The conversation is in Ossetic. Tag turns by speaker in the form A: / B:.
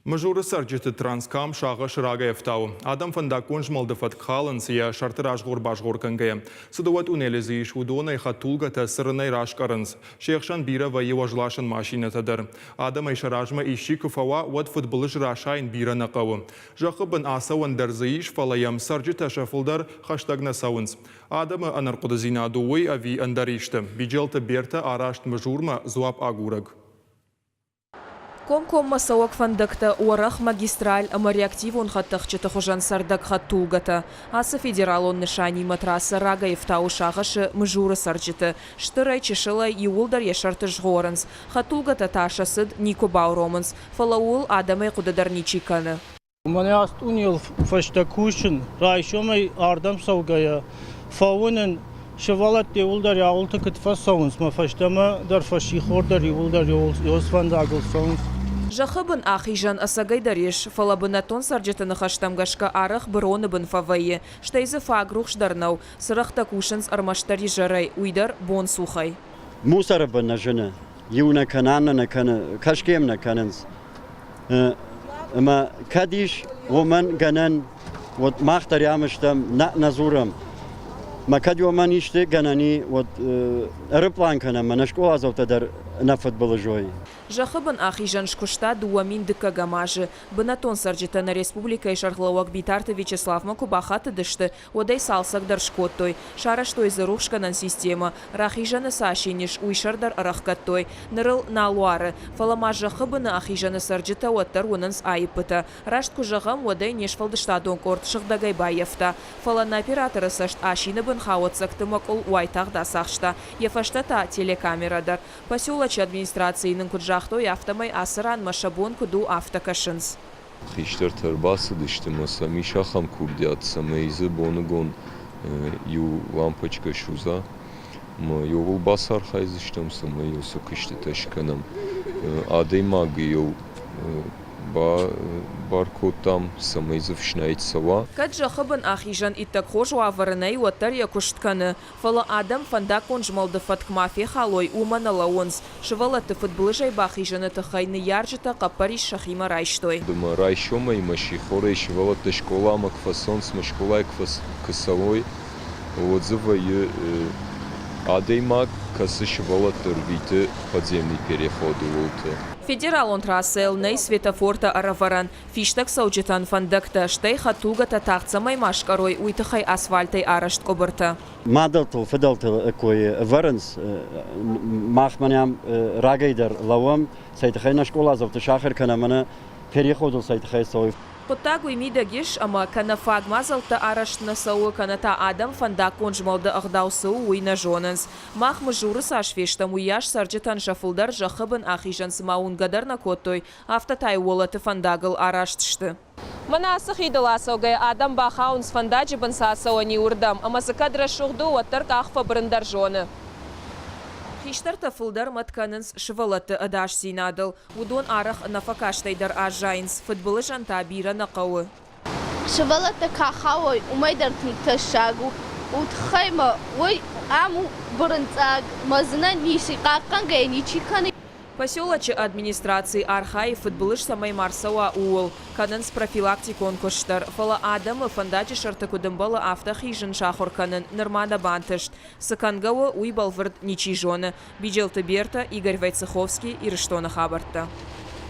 A: Мызуры цӕрджыты Транскам сагъӕс рагӕй ӕфтауы. Адӕм фӕндаггон змӕлды фӕтк халынц, йӕ сӕрты разгъор-базгъор кӕнгӕйӕ. Цы дыууӕ тъунелы дзы ис, уыдонӕй хӕдтулгӕтӕ цырынӕй раскъӕрынц. Се хсӕн бирӕ вӕййы уӕзласӕн машинӕтӕ дӕр. Адӕмӕй сӕ размӕ исчи куы фӕуа, уӕд фыдбылыз расайын бирӕ нӕ хъӕуы. Зӕххы бын ацӕуӕн дӕр дзы ис, фӕлӕ йӕм цӕрджытӕ сӕ фылдӕр хӕстӕг нӕ цӕуынц. Адӕмы ӕнӕрхъуыдыдзинад у уый ӕви ӕндӕр исты? Биджелты Бертӕ араст Мызурмӕ дзуапп агурӕг.
B: Комкоммӕ цӕуӕг фӕндӕгтӕ, уӕрӕх магистраль ӕмӕ реактивон хӕдтӕхджыты хуызӕн цӕрдӕг хӕдтулгӕтӕ. Ацы федералон нысанимӕ трассӕ рагӕй ӕфтауы сагъӕсы Мызуры цӕрджыты. Стырӕй, чысылӕй, иууылдӕр йӕ сӕрты згъорынц. Хӕдтулгӕтӕ та сӕ цыд никуы бауромынц, фӕлӕ ууыл адӕмӕй хъуыды дӕр ничи кӕны.
C: Мӕнӕ ацы тъунел фӕстӕ кусын, райсомӕй ардӕм цӕугӕйӕ фӕуынын, сывӕллӕттӕ иууылдӕр ауылты куыд фӕцӕуынц, мӕ фӕстӕмӕ дӕр фӕссихор дӕр иууылдӕр фӕндагыл цӕуынц.
B: Зӕххы бын ахизӕн ӕцӕгӕйдӕр ис, фӕлӕ бынӕттон цӕрджыты ныхӕстӕм гӕсгӕ арӕх быроны бын фӕвӕййы, стӕй дзы фаг рухс дӕр нӕу, цырӕгътӕ кусынц ӕрмӕстдӕр изӕрӕй, уый дӕр бонцухӕй.
D: Мусоры бын нӕ зыны, иу нӕ кӕны, аннӕ нӕ кӕны, кӕсгӕ йӕм нӕ кӕнынц. Ӕмӕ кӕд ис уымӕн гӕнӕн, уӕд мах дӕр ам стӕм, нӕ нӕ дзурӕм. Мӕ кӕд уымӕн исты гӕнӕн и, уӕд ӕрыплан кӕнӕм, мӕнӕ скъоладзаутӕ дӕр нӕ фыдбылыз уой.
B: Зӕххы бын ахизӕн скуыста 2002 азы. Бынӕттон цӕрджытӕ нӕ республикӕйы сӕргълӕууӕг Битарты Вячеславмӕ куы бахатыдысты, уӕд ӕй цалцӕг дӕр скодтой, сарӕзтой дзы рухсгӕнӕн системӕ, рахизӕны цы асин ис, уый сӕр дӕр ӕрӕхгӕдтой. Ныр ыл нал уары, фӕлӕ ма зӕххы быны ахизӕны цӕрджытӕ уӕддӕр уынынц аиппытӕ. Раст куы зӕгъӕм, уӕд ӕй не сфӕлдыстадон къорд сыгъдӕгӕй баййӕфта. Фӕлӕ нӕ операторы цӕст асины бын хауӕццӕгты мӕкъуыл уайтагъд ацахста, йӕ фӕстӕ та телекамерӕ дӕр. Поселочы администрацийы нын куыд загътой, афтӕмӕй ацы ранмӕ сӕ бон куыд у, афтӕ кӕсынц.
E: Хистӕртӕ ӕрбацыдысты ӕмӕ сӕм ис ахӕм курдиат, цӕмӕй дзы боныгон иу лампочкӕ судза. Ӕмӕ иууыл бацархайдзыстӕм, цӕмӕй уыцы куыстытӕ скӕнӕм. Адӕймагы иу бар кодтам, цӕмӕй дзы фснайд цӕуа.
B: Кӕд зӕххы бын ахизӕн иттӕг хорз уавӕры нӕй, уӕддӕр йӕ куыст кӕны. Фӕлӕ адӕм фӕндаггон змӕлды фӕтк ма фехалой, уымӕ нӕ лӕууынц. Сывӕллӕтты фыдбылызӕй бахизыны тыххӕй ныййарджытӕ хъӕппӕрис сӕхимӕ райстой.
E: Мӕ райсомӕй мӕ сихорӕй сывӕллӕттӕ скъоламӕ куы фӕцӕуынц, мӕ скъолайы куы цӕуой, уӕд дзы вӕййы адӕймаг, кӕцы сывӕллӕтты ӕрвиты подземный переходы уылты.
B: Федералон трассӕйыл нӕй светофортӕ ӕрӕвӕрӕн, Фистӕг цӕуджытӕн фӕндӕгтӕ, стӕй хӕдтулгӕтӕ тагъд цӕмӕй ма скъӕрой, уый тыххӕй асфальтӕй арӕзт къуыбыртӕ.
D: Мадӕлтыл, фыдӕлтыл кой ӕвӕрынц. Мах мӕнӕ рагӕй дӕр лӕууӕм, цӕй тыххӕй нӕ скъоладзауты сахуыр кӕнӕм, мӕнӕ переходыл цӕй тыххӕй цӕуой.
B: Хъуыддаг уый мидӕг ис, ӕмӕ кӕнӕ фаг мадзӕлттӕ арӕзт нӕ цӕуы, кӕнӕ та адӕм фӕндаггон змӕлды ӕгъдау цы у, уый нӕ зонынц. Мах Мызуры цас фестӕм, уыйас цӕрджытӕн сӕ фылдӕр зӕххы бын ахизӕн цыма уынгӕ дӕр нӕ кодтой, Афтӕ та Уолаты фӕндагыл араст сты. Мӕнӕ ацы хидыл ацӕугӕйӕ адӕм бахауынц фӕндаджы бын цы ацӕуӕн и, уырдӕм, ӕмӕ дзы кӕд рӕсугъд у, уӕддӕр къах фӕбырын дӕр зоны. Хистӕртӕ фылдӕр мӕт кӕнынц сывӕллӕтты ӕдасдзинадыл. Уыдон арӕх ӕнӕфӕкастӕй дӕр аззайынц, фыдбылызӕн та бирӕ нӕ хъӕуы.
F: Сывӕллӕттӕ кӕй хауой, уымӕй дӕр тынг тӕссаг у. Уый тыххӕй мӕ уый ам у бырынцъаг, мӕ дзы нӕ ницы хъахъхъӕнгӕ йӕ ничи кӕны.
B: Поселочы администраци архайы фыдбылыз цӕмӕй ма рцӕуа, ууыл. Кӕнынц профилактикон куыст дӕр, фӕлӕ адӕмы фӕндаджы сӕрты куыд ӕмбӕлы, афтӕ хизын сахуыр кӕнын нырма нӕ бантыст. Цы кӕнгӕ у, уый бӕлвырд ничи зоны. Биджелты Бертӕ, Игорь Войцеховский, Ирыстоны хабӕрттӕ.